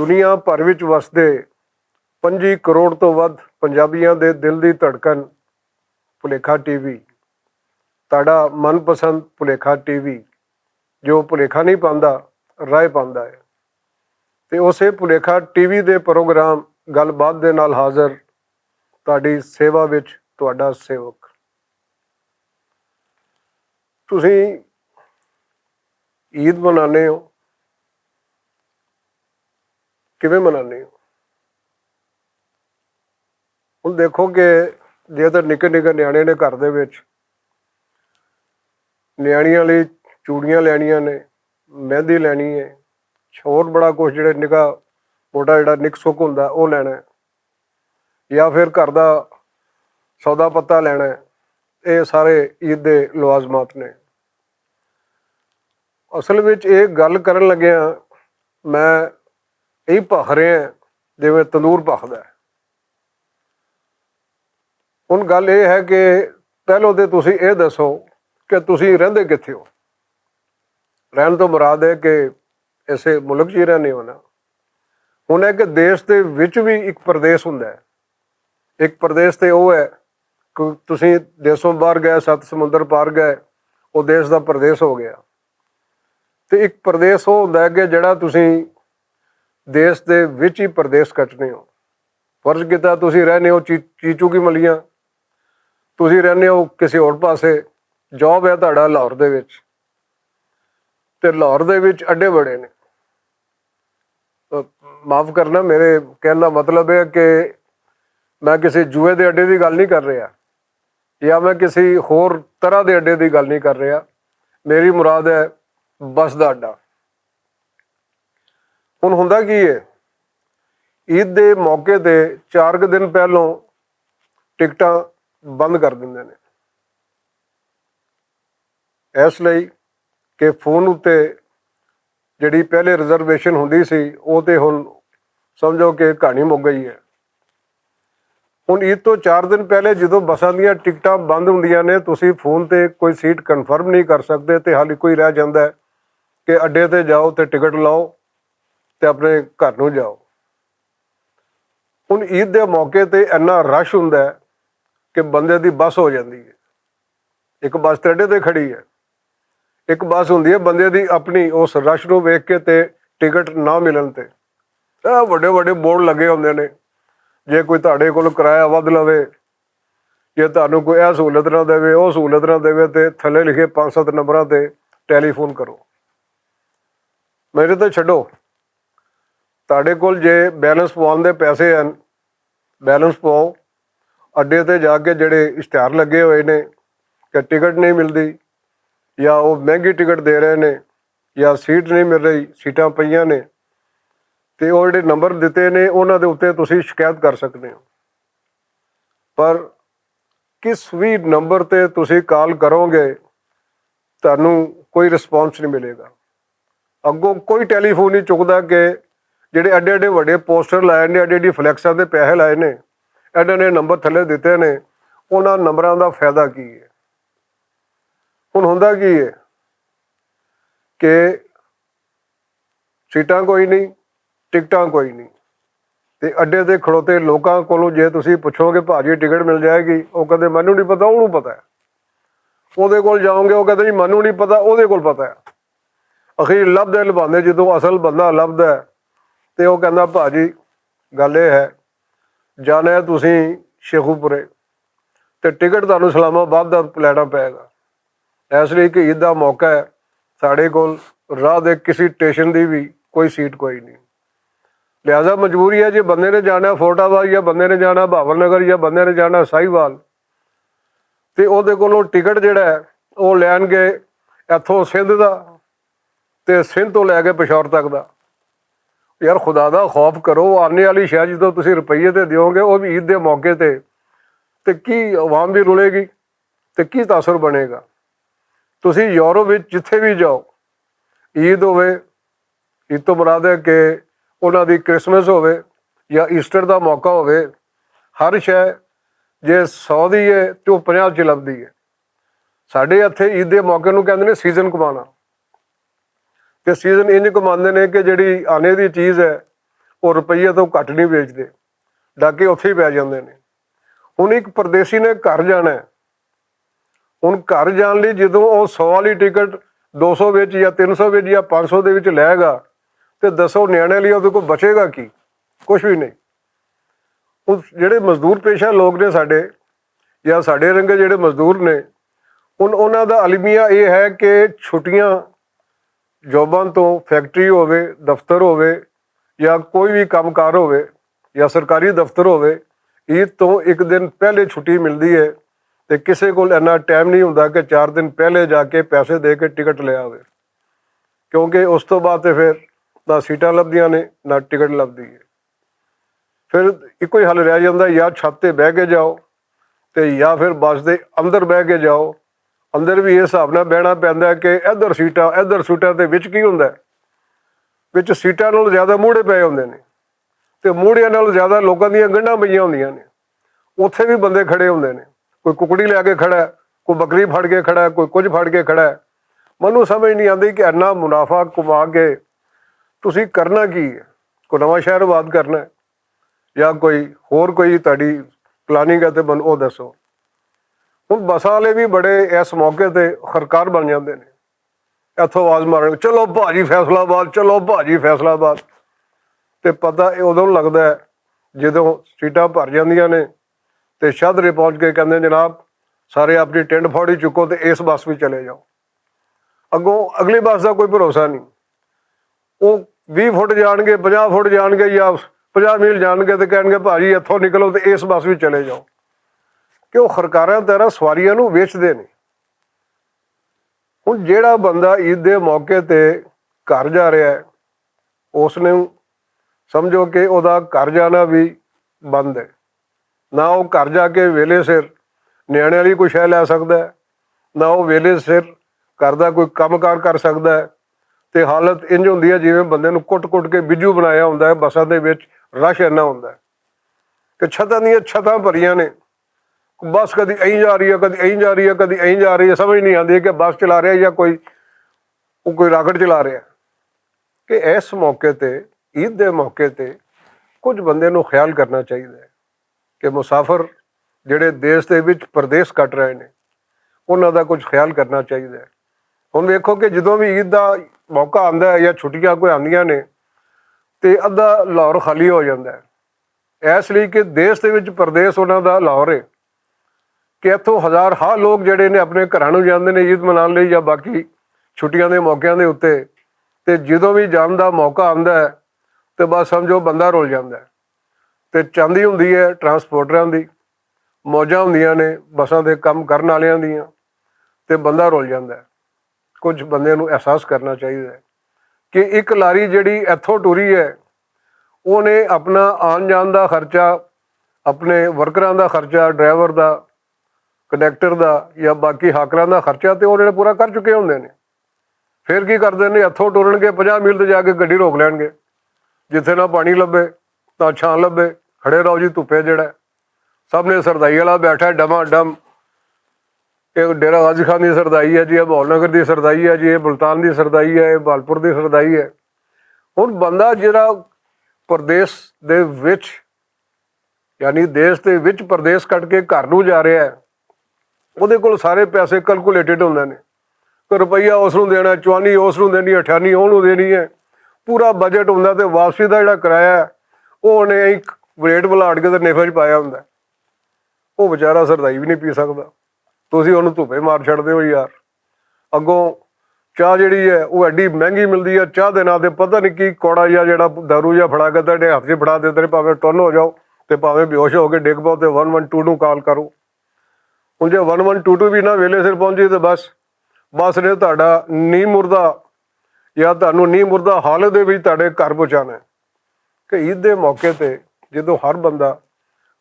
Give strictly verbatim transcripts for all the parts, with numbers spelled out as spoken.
دنیا بھر وچ وسدے پنجی کروڑ توں ودھ پنجابیاں دے دل دی دھڑکن، پلیکھا ٹی وی، تہاڈا من پسند پلیکھا ٹی وی، جو پلیکھا نہیں پاندا، رائے پاندا ہے۔ تے اسے پلیکھا ٹی وی دے پروگرام گل بات دے نال حاضر، تہاڈی سیوا وچ تہاڈا سیوک۔ تسی عید منانے ہو؟ کیویں منانے ہو؟ ہن دیکھو کہ جے تے نکے نکے نیانے نے گھر دے وچ، نیانیاں لئی چوڑیاں لینیاں نے، مہندی لینی ہے، چھوٹ بڑا کچھ جڑا نکا موٹا جڑا نک سک ہوندا او لینا ہے، یا پھر گھر دا سودا پتا لینا ہے۔ اے سارے عید دے لوازمات نے۔ اصل وچ اے گل کرن لگے ہاں، میں اے پخ رہے ہاں جویں تندور پخدا ہے۔ ہن گل اے ہے کہ پہلو تے تسی اے دسو کہ تسی رہندے کتھے ہو؟ رہن تو مراد ہے کہ ایسے ملک جی رہنے ہو نا۔ ہن ہے کہ دیش دے وچ بھی ایک پردیس ہوندا ہے۔ ایک پردیس تے او ہے کہ تسی دیسوں باہر گئے، ست سمندر پار گئے، او دیش دا پردیس ہو گیا۔ تے ایک پردیس او ہوندا ہے کہ جڑا تسی دیش دے وچ ہی پردیس کٹنے ہو۔ فرض کیتا تسی رہنے ہو چی-، چیچو کی ملیاں، تسی رہنے ہو کسی ہور پاسے، جاب ہے تہاڈا لاہور دے وچ، تے لاہور دے وچ اڈے بڑے نے۔ معاف کرنا، میرے کہن دا مطلب ہے کہ میں کسی جوئے دے اڈے دی گل نہیں کر رہا، یا میں کسی ہور طرح دے اڈے دی گل نہیں کر رہا۔ میری مراد ہے بس دا اڈا۔ ہن ہوندا کی ہے؟ عید دے موقع تے چار کُ دن پہلوں ٹکٹاں بند کر دیندے نے، اس لئی کہ فون اُتے جڑی پہلے ریزرویشن ہوندی سی، او تے ہن سمجھو کہ کہانی مک گئی ہے۔ ہن عید تو چار دن پہلے جدوں بساں دیاں ٹکٹاں بند ہوندیاں نے، تسی فون تے کوئی سیٹ کنفرم نہیں کر سکدے تے حال کوئی رہ جاندا ہے کہ اڈے تے جاؤ تے ٹکٹ لاؤ تے اپنے گھر نوں جاؤ۔ ہن عید دے موقع تے اینا رش ہوندا ہے کہ بندے دی بس ہو جاندی ہے۔ ایک بس تے اڈے تے کھڑی ہے، ایک بس ہوندی ہے بندے دی اپنی، اس رش نوں ویکھ کے تے ٹکٹ نہ ملن تے۔ اے وڈے وڈے بورڈ لگے ہوندے نے، جے کوئی تہاڈے کول کرایہ ودھ لوے، جے تہانوں کوئی اے سہولت نہ دیوے، او سہولت نہ دیوے، تے تھلے لکھے پنج ست نمبراں تے ٹیلی فون کرو۔ میرے تے چھڈو، تہاڈے کول جے بیلنس پوان دے پیسے ہن، بیلنس پواؤ۔ اڈے تے جا کے جڑے اشتہار لگے ہوئے نے کہ ٹکٹ نہیں ملدی، یا او مہنگی ٹکٹ دے رہے نے، یا سیٹ نہیں مل رہی، سیٹاں پئیاں نے، تے او جڑے نمبر دتے نے، انہاں دے اُتے تسی شکایت کر سکدے ہو۔ پر کس وی نمبر تے تسی کال کرو گے، تہانوں کوئی رسپانس نہیں ملے گا۔ اگوں کوئی ٹیلی فون نہیں چکدا کہ جڑے ایڈے ایڈے وڈے پوسٹر لائے نے، ایڈے ایڈی فلیکساں دے پیسے لائے نے، ایڈے ایڈے نمبر تھلے دتے نے، انہاں نمبراں دا فائدہ کی ہے؟ ہن ہوندا کی ہے کہ سیٹاں کوئی نہیں، ٹکٹاں کوئی نہیں، تے اڈے تے کھڑوتے لوکاں کولوں جے تسی پچھو کہ بھاجی ٹکٹ مل جائے گی، او کہندے مینوں نہیں پتا، اونوں پتا ہے۔ او دے کول جاؤں گے، او کہندے جی مینوں نہیں پتا، او دے کول پتا ہے۔ اخیر لبھدے لبھاندے جدوں اصل بندہ لبھدا ہے، تے او کہندا بھاجی، گل اے ہے، جانا ہے تسی شیخو پورے، تے ٹکٹ تہانوں اسلام آباد دا لینا پئے گا۔ اس لیے کہ عید دا موقع ہے، ساڈے کول راہ دے کسی ٹیشن دی بھی کوئی سیٹ کوئی نہیں۔ لہذا مجبوری ہے، جے بندے نے جانا ہے فورٹ آباد، یا بندے نے جانا ہے بھاول نگر، یا بندے نے جانا ہے ساہیوال، تے او دے کولوں ٹکٹ جڑا ہے، او لین گئے اتھوں سندھ دا، تے سندھ تو لے کے پشاور تک دا۔ یار، خدا دا خوف کرو، آنے والی شاید جدوں تسی روپیے تے دیو گے، او بھی عید دے موقع تے، تے کی عوام بھی رلے گی؟ تے کی تاثر بنے گا؟ تسی یورپ وچ جتھے بھی جاؤ، عید ہوئے، عید تو مراد ہے کہ انہاں دی کرسمس ہوئے یا ایسٹر دا موقع ہوئے، ہر شے جے سو دی ہے تے او پنجاہ چ لبدی ہے۔ ساڈے اتھے عید دے موقع نوں کہندے نے سیزن کمانا۔ تے سیزن انج کماندے نے کہ جڑی آنے دی چیز ہے، روپیے تو گھٹ نہیں ویچدے۔ ڈاکے اتھے ہی پے جاندے نے۔ ہن اک پردیسی نے گھر جانا ہے، ہن گھر جان لئی جدوں او سو والی ٹکٹ دو سو وچ یا تین سو وچ یا پنج سو دے وچ لے گا، تے دسو نیانے لئی اوہدے کول بچے گا کی؟ کچھ وی نہیں۔ ہن جیہڑے مزدور پیشہ لوگ نے ساڈے، یا ساڈے رنگے جیہڑے مزدور نے، ہن انہاں دا المیہ ایہہ ہے کہ چھٹیاں جاباں توں، فیکٹری ہووے، دفتر ہووے، یا کوئی وی کم کار ہووے، یا سرکاری دفتر ہووے، عید توں اک دن پہلے چھٹی ملدی ہے، تے کسے کول اینا ٹائم نہیں ہوندا کہ چار دن پہلے جا کے پیسے دے کے ٹکٹ لے آوے۔ کیونکہ اس توں بعد تے فیر نہ سیٹاں لبدیاں نے، نہ ٹکٹ لبدی ہے۔ فیر اکو ہی حل رہ جاندا، یا چھت تے بہہ کے جاؤ، تے یا فیر بس دے اندر بہہ کے جاؤ۔ اندر وی اس حساب نال بہنا پیندا ہے کہ ادھر سیٹاں، ادھر سیٹاں، تے وچ کی ہوندا ہے؟ وچ سیٹاں نال زیادہ موڑے پئے ہوندے نے، تے موڑیاں نال زیادہ لوکاں دیاں گنڈاں پئیاں ہوندیاں نے۔ اتھے وی بندے کھڑے ہوندے نے، کوئی ککڑی لے کے کھڑا ہے، کوئی بکری پھڑ کے کھڑا ہے، کوئی کچھ پھڑ کے کھڑا ہے۔ مینوں سمجھ نہیں آندی کہ اینا منافع کما کے تسی کرنا کی ہے؟ کوئی نواں شہر آباد کرنا ہے، یا کوئی ہور کوئی تہاڈی پلاننگ ہے تے مینوں او دسو۔ ہن بساں والے وی بڑے اس موقع تے خرکار بن جاندے نے۔ اتھوں آواز مارن، "چلو بھاجی فیصلہ آباد، چلو بھاجی فیصلہ آباد۔" تے پتہ اے اودوں لگدا ہے جدوں سیٹاں بھر جاندیاں نے، تے شاہدرے پہنچ کے کہندے، "جناب، سارے اپنی ٹینٹ پھاڑی چکو تے اس بس وچ چلے جاؤ۔" اگوں اگلی بس دا کوئی بھروسہ نہیں۔ او ویہہ فٹ جان گے، پنجاہ فٹ جان گے یا پنجاہ میل جان گے تے کہن گے، "بھاجی، اتھوں نکلو تے اس بس وچ چلے جاؤ۔" کہ او خرکاراں طرح سواریاں نوں ویچدے نے۔ ہن جیہڑا بندہ عید دے موقع تے گھر جا رہیا ہے، اس نے سمجھو کہ اوہدا گھر جانا وی بند ہے۔ نہ او گھر جا کے ویلے سر نیانے والی کوئی شے لے سکدا ہے، نہ او ویلے سر گھر دا کوئی کم کار کر سکدا ہے۔ تے حالت انج ہوندی ہے جیویں بندے نوں کٹ کٹ کے بجو بنایا ہوندا ہے۔ بساں دے وچ رش اینا ہوندا ہے کہ چھتاں دیاں چھتاں بھریاں نے۔ بس کدی ایں جا رہی ہے، کدی ایں جا رہی ہے، کدی ایں جا رہی ہے، سمجھ نہیں آندی کہ بس چلا رہیا یا کوئی، او کوئی راکٹ چلا رہیا۔ کہ اس موقع تے، عید دے موقع تے، کچھ بندے نوں خیال کرنا چاہیدا ہے کہ مسافر جڑے دیش دے وچ پردیس کٹ رہے نے، انہاں دا کچھ خیال کرنا چاہیدا ہے۔ ہن ویکھو کہ جدوں وی عید دا موقع آندا ہے یا چھٹیاں کوئی آندیاں نے، تے ادھا لاہور خالی ہو جاندا ہے۔ ایس لئی کہ دیش دے وچ پردیس انہاں دا لاہور ہے، کہ اتھوں ہزار ہا لوگ جڑے نے اپنے گھراں نوں جاندے نے عید منان لئی یا باقی چھٹیاں دے موقعیاں دے اُتے۔ تے جدوں وی جان دا موقع آندا ہے، تے بس سمجھو بندہ رول جاندا ہے۔ تے چاندی ہوندی ہے ٹرانسپورٹراں دی، موجاں ہوندیاں نے بساں دے کم کرن والیاں دیاں، تے بندہ رول جاندا ہے۔ کچھ بندے نوں احساس کرنا چاہیدا ہے کہ اک لاری جڑی ایتھوں ٹری ہے، اوہنے اپنا آن جان دا خرچہ، اپنے ورکراں دا خرچہ، ڈرائیور دا، کنڈیکٹر دا، یا باقی ہاکراں دا خرچہ تے اوہنے پورا کر چکے ہوندے نے۔ فیر کی کردے نے؟ ایتھوں ٹرن گے پنجاہ میل تے جا کے گڈی روک لین گے، جتھے نہ پانی لبھے، نہ چھان لبھے، کھڑے رہو جی دھپے جڑا ہے۔ سامنے سردائی والا بیٹھا ہے ڈما ڈم۔ اے ڈیرہ غازی خان دی سردائی ہے جی، اے بھول نگر دی سردائی ہے جی، اے ملتان دی سردائی ہے، اے بھالپور دی سردائی ہے۔ ہن بندہ جڑا پردیس دے وچ، یعنی دیش دے وچ پردیس کٹ کے گھر نوں جا رہا ہے، اوہدے کول سارے پیسے کیلکولیٹڈ ہوندے نے۔ کوئی روپیہ اس نوں دینا، چوانی اس نوں دینی، اٹھانی اوہنوں دینی ہے۔ پورا بجٹ ہوندا تے واپسی دا جڑا کرایہ ہے، اوہنے اک ولیٹ بلاٹ کے تے نیفے چ پایا ہوندا ہے۔ او بیچارہ سردائی وی نہیں پی سکدا۔ تسی اوہنوں دھپے مار چھڈدے ہو یار۔ اگوں چاہ جڑی ہے او ایڈی مہنگی ملدی ہے، چاہ دے ناں تے پتہ نہیں کی کوڑا یا جڑا دارو یا پھڑا کے تہاڈے ہتھ چ پھڑا دے تے، پاویں ٹن ہو جاؤ تے پاویں بیہوش ہو کے ڈگ پاؤ تے ون ون ٹو نوں کال کرو۔ ہن جے ون ون ٹو ٹو وی نہ ویلے سر پہنچی تے بس، بس نے تہاڈا نی مردہ یا تہانوں نی مردہ حالت دے وچ تہاڈے گھر پہنچانا ہے۔ کہ عید دے موقع تے جدوں ہر بندہ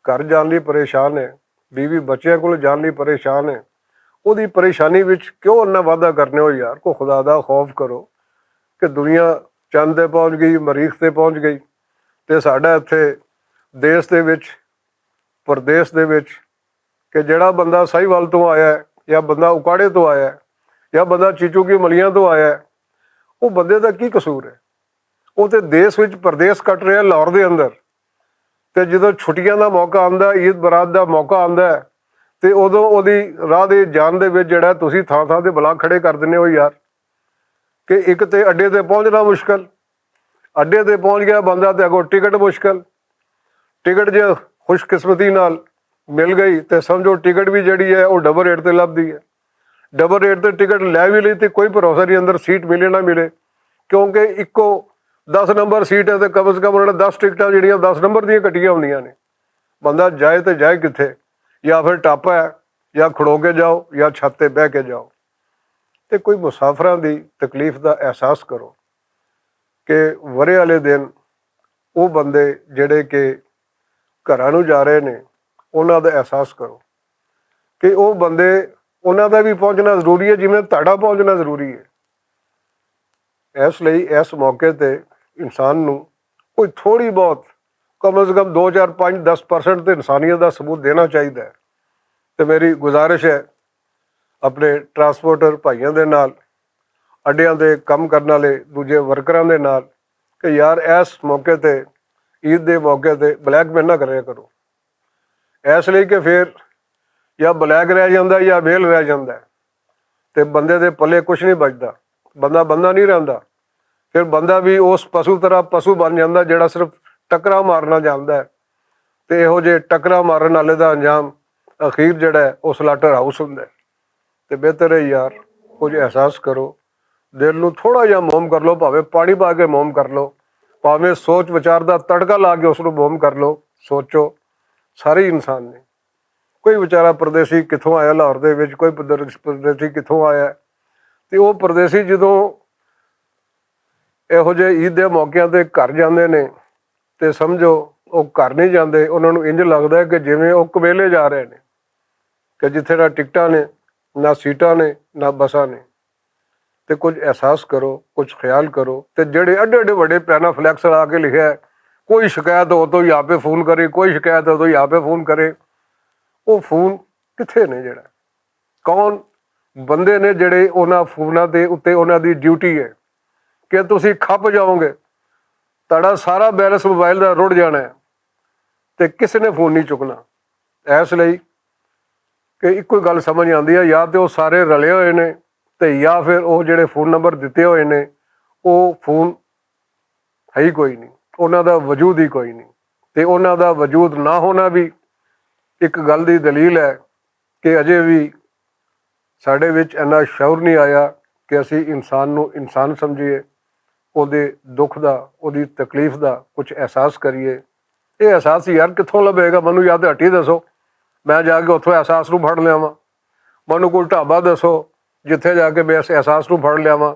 گھر جان لئی پریشان ہے، بیوی بچیاں کول جان لئی پریشان ہے، اوہدی پریشانی وچ کیوں اننا وعدہ کرنے ہو یار؟ کوئی خدا دا خوف کرو کہ دنیا چند تے پہنچ گئی، مریخ تے پہنچ گئی، تے ساڈا اتھے دیش دے وچ، پردیس دے وچ، کہ جڑا بندہ ساہیوال توں آیا ہے، یا بندہ اکاڑے توں آیا ہے، یا بندہ چیچو کی ملیاں توں آیا ہے، وہ بندے دا کی قصور ہے؟ وہ تے دیش وچ پردیش کٹ رہے ہیں لاہور دے اندر۔ تے جدوں چھٹیاں دا موقع آندا ہے، عید برات دا موقع آندا ہے، تے ادوں اودی راہ دے جان دے وچ جڑا تسی تھاں تھاں تے بلا کھڑے کر دنے ہو یار، کہ ایک تے اڈے تے پہنچنا مشکل، اڈے تے پہنچ گیا بندہ تے اگوں ٹکٹ مشکل۔ ٹکٹ جے خوش قسمتی نال مل گئی تے سمجھو ٹکٹ بھی جڑی ہے وہ ڈبل ریٹ تے لبدی ہے۔ ڈبل ریٹ تے ٹکٹ لے بھی لئی تے کوئی بھروسہ نہیں اندر سیٹ ملے نہ ملے، کیونکہ اکو دس نمبر سیٹ ہے تے کم از کم انہوں نے دس ٹکٹاں جڑیاں دس نمبر دیاں کٹیاں ہوندیاں نے۔ بندہ جائے تے جائے کتھے؟ یا پھر ٹاپا ہے، یا کھڑو کے جاؤ، یا چھت تے بہ کے جاؤ۔ تے کوئی مسافراں دی تکلیف دا احساس کرو کہ ورے والے دن او بندے جڑے کہ گھراں نوں جا رہے نے، انہاں دا احساس کرو کہ او بندے، انہاں دا بھی پہنچنا ضروری ہے جویں تہاڈا پہنچنا ضروری ہے۔ اس لئی اس موقع تے انسان نوں کوئی تھوڑی بہت، کم از کم دو چار پنج دس پرسنٹ تے انسانیت دا ثبوت دینا چاہیدا ہے۔ تے میری گزارش ہے اپنے ٹرانسپورٹر بھائیاں دے نال، اڈیاں دے کم کرن والے دوجے ورکراں دے نال کہ یار، اس موقع تے، عید دے موقع تے بلیک میل نہ کریا کرو۔ اس لئی کہ پھر یا بلیک رہ جاندا ہے یا میل رہ جاندا ہے، تے بندے دے پلے کچھ نہیں بچدا، بندہ بندہ نہیں رہندا۔ پھر بندہ بھی اس پشو طرح پشو بن جاندا جڑا صرف ٹکرا مارنا جاندا ہے۔ تے ایہو جے ٹکرا مارن والے دا انجام اخیر جڑا ہے، او سلاٹر ہاؤس ہوندا ہے۔ تے بہتر ہے یار، کچھ احساس کرو، دل نوں تھوڑا جہا موم کر لو، بھاویں پانی پا کے موم کر لو، بھاویں سوچ وچار دا تڑکا لا کے اس نوں موم کر لو۔ سوچو، سارے انسان نے۔ کوئی وچارا پردیسی کتھوں آیا لاہور دے وچ، کوئی پردیس- پردیسی کتھوں آیا؟ تے او پردیسی جدوں ایہو جے عید دے موقعیاں تے گھر جاندے نے، تے سمجھو، او گھر نہیں جاندے، انہاں نوں انج لگدا ہے کہ جویں او قبیلے جا رہے نے، کہ جتھے نہ ٹکٹاں نے، نہ سیٹاں نے، نہ بساں نے۔ تے کچھ احساس کرو، کچھ خیال کرو۔ تے جڑے اڈے اڈے وڈے پینا فلیکس لا کے لکھیا ہے، کوئی شکایت ہو تو یہاں پہ فون کریں، کوئی شکایت ہو تو یہاں پہ فون کریں، وہ فون کتھے نے؟ جڑا کون بندے نے جڑے انہاں فوناں دے اُتے انہاں دی ڈیوٹی ہے کہ تسی کھپ جاؤ گے، تہاڈا سارا بیلنس موبائل دا رڑ جانا ہے تے کسے نے فون نہیں چکنا؟ اس لئی کہ اکو ہی گل سمجھ آندی ہے، یا تے او سارے رلے ہوئے نے، تے یا پھر او جڑے فون نمبر دتے ہوئے نے، او فون ہے ہی کوئی نہیں، انہاں دا وجود ہی کوئی نہیں۔ تے انہاں دا وجود نہ ہونا بھی ایک گل دی دلیل ہے کہ اجے بھی ساڈے وچ اینا شعور نہیں آیا کہ اسی انسان نوں انسان سمجھیے، او دے دکھ دا، او دی تکلیف دا کچھ احساس کریے۔ اے احساس یار کتھوں لبھے گا؟ مینوں یا تے ہٹی دسو، میں جا کے اتھوں احساس نوں پھڑ لیاواں۔ مینوں کوئی ڈھابا دسو جتھے جا کے میں اس احساس نوں پھڑ لیاواں،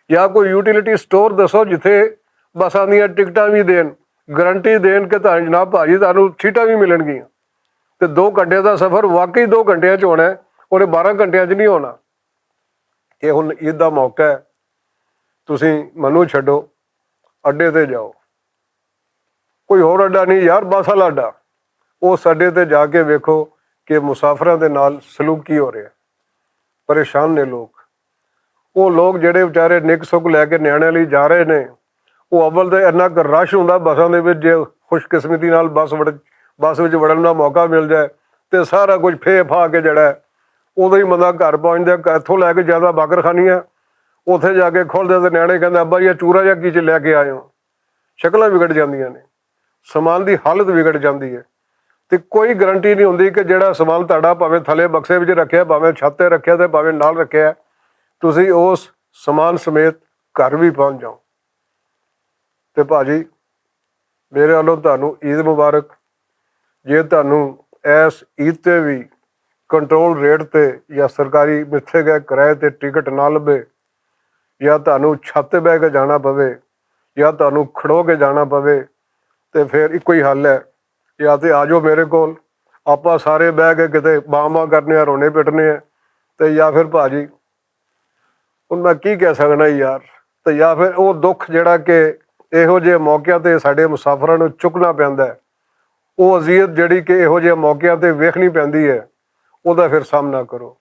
یا کوئی یوٹیلیٹی سٹور دسو جتھے بساں دیاں ٹکٹاں وی دین، گارنٹی دین کہ تہاں جناب بھاجی تہانوں سیٹاں وی ملن گیاں۔ تے دو گھنٹے دا سفر واقعی دو گھنٹیاں چ ہونا ہے، اور بارہ گھنٹیاں چ نہیں ہونا۔ یہ ہن عید دا موقع ہے، تسی مینوں چھڈو، اڈے تے جاؤ۔ کوئی ہور اڈا نہیں یار، بس والا اڈا۔ اس اڈے تے جا کے ویکھو کہ مسافراں دے نال سلوک کی ہو رہا ہے۔ پریشان نے لوگ۔ وہ لوگ جڑے وچارے نک سک لے کے نیانے لئی جا رہے نے، وہ اول تے اننا ک رش ہوندا بساں دے وچ، جے خوش قسمتی نال بس وڑ-، بس وچ وڑن دا موقع مل جائے، تے سارا کچھ پھے پھا کے جڑا ہے، اودوں ہی بندہ گھر پہنچدا ہے۔ اتھوں لے کے جاندا باقر خانی ہے، اوتھے جا کے کھولدے تے نیانے کہندے، "ابا، یہ چورا جا کی چ لے کے آئے ہو؟" شکلاں وگڑ جاندیاں نے، سامان دی حالت وگڑ جاندی ہے۔ تے کوئی گارنٹی نہیں ہوندی کہ جڑا سامان تہاڈا بھاویں تھلے بکسے وچ رکھیا، بھاویں چھت تے رکھیا تے بھاویں نال رکھیا ہے، تسی اس سامان سمیت گھر وی پہنچ جاؤ۔ تے بھاجی، میرے والوں تہانوں عید مبارک۔ جے تہانوں ایس عید تے وی کنٹرول ریٹ تے یا سرکاری متھے گئے کرائے تے ٹکٹ نہ لبھے، یا تہانوں چھت تے بہ کے جانا پوے، یا تہانوں کھڑو کے جانا پوے، تے پھر اکو ہی حل ہے، یا تے آ جاؤ میرے کول، آپاں سارے بہ کے کتے باں باں کرنے آ، رونے پٹنے آ، تے یا پھر بھاجی، ہن میں کی کہہ سکنا یار؟ تے یا پھر او دکھ جڑا کہ ایہو جے موقعیاں تے ساڈے مسافراں نوں چکنا پیندا ہے، او اذیت جڑی کہ ایہو جے موقعیاں تے ویکھنی پیندی ہے، او دا پھر سامنا کرو۔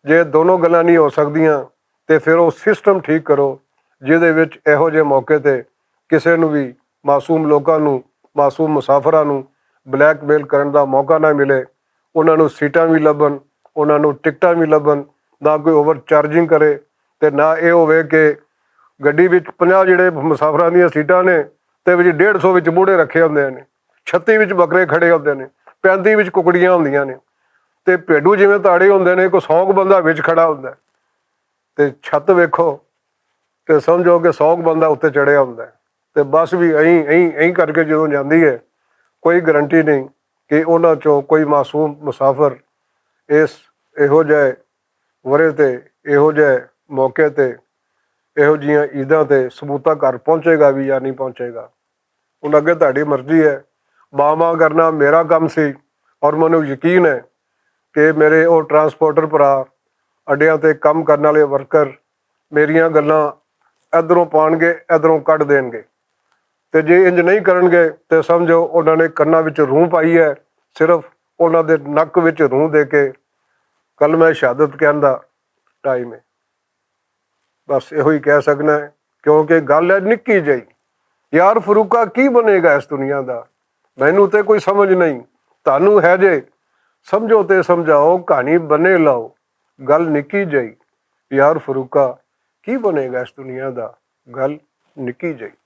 جے دونوں گلاں نہیں ہو سکدیاں، تے پھر او سسٹم ٹھیک کرو، جس دے وچ ایہو جے موقع تے کسے نوں وی، معصوم لوکاں نوں، معصوم مسافراں نوں بلیک میل کرن دا موقع نہ ملے، انہاں نوں سیٹاں وی لبھن، انہاں نوں ٹکٹاں وی لبھن، نہ کوئی اوور چارجنگ کرے، تے نہ اے ہووے کہ گڈی وچ پنجاہ جڑے مسافراں دیاں سیٹاں نے، تے وچ ڈیڑھ سو وچ بوڑھے رکھے ہوندے نے، چھتی وچ بکرے کھڑے ہوندے نے، پینتی وچ ککڑیاں ہوندیاں نے، تے پیڈو جویں تاڑے ہوندے نے، کوئی سو بندہ وچ کھڑا ہوندا ہے۔ تے چھت ویکھو، تے سمجھو کہ سو بندہ اتنے چڑھیا ہوندا ہے۔ تے بس وی ایں ایں ایں کر کے جدوں جاندی ہے، کوئی گارنٹی نہیں کہ انہاں چوں کوئی معصوم مسافر اس، ایہو جہے ورے تے، ایہو جہے موقع تے، ایہو جیاں عیداں تے ثبوتاں گھر پہنچے گا وی یا نہیں پہنچے گا۔ ہن اگے تہاڈی مرضی ہے۔ ماں ماں کرنا میرا کم سی، اور مینوں یقین ہے کہ میرے او ٹرانسپورٹر بھرا، اڈیاں تے کم کرن والے ورکر، میریاں گلاں ادھروں پان گے، ادھروں کڈ دین گے۔ تے جے انج نہیں کرن گے تے سمجھو انہاں نے کناں وچ روں پائی ہے، صرف انہاں دے نک وچ روں دے کے کلمہ شہادت کہن دا ٹائم ہے۔ بس ایہو ہی کہہ سکنا ہے، کیونکہ گل ہے نکی جئی۔ یار فروقہ، کی بنے گا اس دنیا دا؟ مینوں تے کوئی سمجھ نہیں۔ تانوں ہے جے، سمجھو تے سمجھاؤ، کہانی بنے لاؤ۔ گل نکی جئی۔ یار فروقہ، کی بنے گا اس دنیا دا؟ گل نکی جئی۔